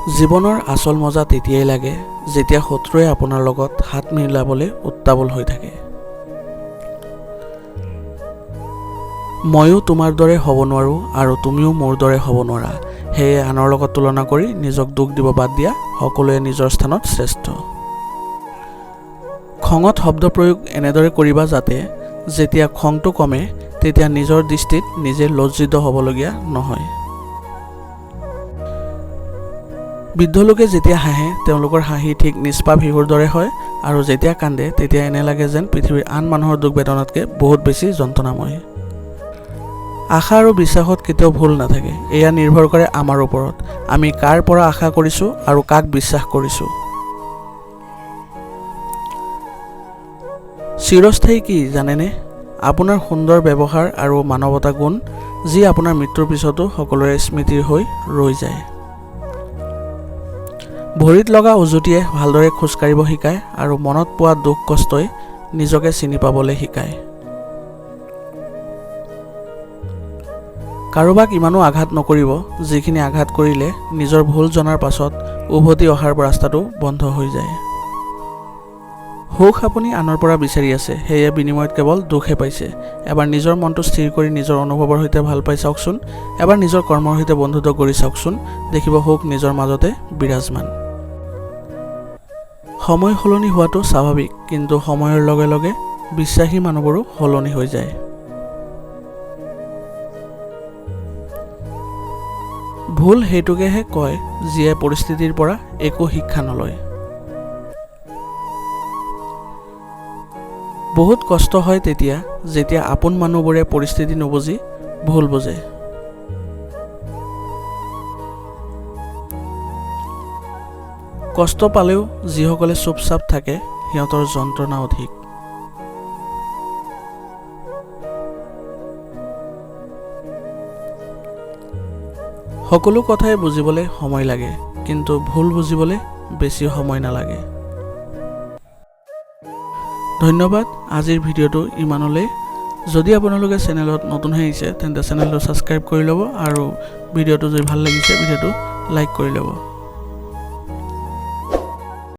জীৱনৰ আচল মজা তেতিয়াই লাগে যেতিয়া শত্ৰুৱে আপোনাৰ লগত হাত মিলাবলৈ উত্তাৱল হৈ থাকে। ময়ো তোমাৰ দৰে হ'ব নোৱাৰোঁ আৰু তুমিও মোৰ দৰে হ'ব নোৱাৰা, সেয়ে আনৰ লগত তুলনা কৰি নিজক দুখ দিব বাদ দিয়া। সকলোৱে নিজৰ স্থানত শ্ৰেষ্ঠ। খঙত শব্দ প্ৰয়োগ এনেদৰে কৰিবা যাতে যেতিয়া খংটো কমে তেতিয়া নিজৰ দৃষ্টিত নিজে লজ্জিত হ'বলগীয়া নহয়। বৃদ্ধ লোকে যেতিয়া হাঁহে, তেওঁলোকৰ হাঁহি ঠিক নিষ্পাপ শিশুৰ দৰে হয় আৰু যেতিয়া কান্দে তেতিয়া এনে লাগে যেন পৃথিৱীৰ আন মানুহৰ দুখ বেদনাতকৈ বহুত বেছি যন্ত্ৰণাময়। আশা আৰু বিশ্বাসত কেতিয়াও ভুল নাথাকে। এয়া নিৰ্ভৰ কৰে আমাৰ ওপৰত, আমি কাৰ পৰা আশা কৰিছোঁ আৰু কাক বিশ্বাস কৰিছোঁ। চিৰস্থায়ী কি জানেনে? আপোনাৰ সুন্দৰ ব্যৱহাৰ আৰু মানৱতা গুণ, যি আপোনাৰ মৃত্যুৰ পিছতো সকলোৰে স্মৃতিৰ হৈ ৰৈ যায়। ভৰিত লগা উজুটিয়ে ভালদৰে খোজকাঢ়িব শিকায় আৰু মনত পোৱা দুখ কষ্টই নিজকে চিনি পাবলৈ শিকায়। কাৰোবাক ইমানো আঘাত নকৰিব যিখিনি আঘাত কৰিলে নিজৰ ভুল জনাৰ পাছত উভতি অহাৰ ৰাস্তাটো বন্ধ হৈ যায়। সুখ আপুনি আনৰ পৰা বিচাৰি আছে, সেয়ে বিনিময়ত কেৱল দুখহে পাইছে। এবাৰ নিজৰ মনটো স্থিৰ কৰি নিজৰ অনুভৱৰ সৈতে ভাল পাই চাওকচোন, এবাৰ নিজৰ কৰ্মৰ সৈতে বন্ধুত্ব কৰি চাওকচোন, দেখিব সুখ নিজৰ মাজতে বিৰাজমান। সময় সলনি হোৱাটো স্বাভাৱিক, কিন্তু সময়ৰ লগে লগে বিশ্বাসী মানুহবোৰো সলনি হৈ যায়। ভুল সেইটোকেহে কয় যিয়ে পৰিস্থিতিৰ পৰা একো শিক্ষা নলয়। বহুত কষ্ট হয় তেতিয়া যেতিয়া আপোন মানুহবোৰে পৰিস্থিতি নুবুজি ভুল বুজে। কষ্ট পালেও যিসকলে চুপচাপ থাকে সিহঁতৰ যন্ত্ৰণা অধিক। সকলো কথাই বুজিবলৈ সময় লাগে, কিন্তু ভুল বুজিবলৈ বেছি সময় নালাগে। ধন্যবাদ, আজিৰ ভিডিঅ'টো ইমানলৈ। যদি আপোনালোকে চেনেলত নতুন হৈ আহিছে তেন্তে চেনেলটো ছাবস্ক্ৰাইব কৰি ল'ব আৰু ভিডিঅ'টো যদি ভাল লাগিছে ভিডিঅ'টো লাইক কৰি ল'ব।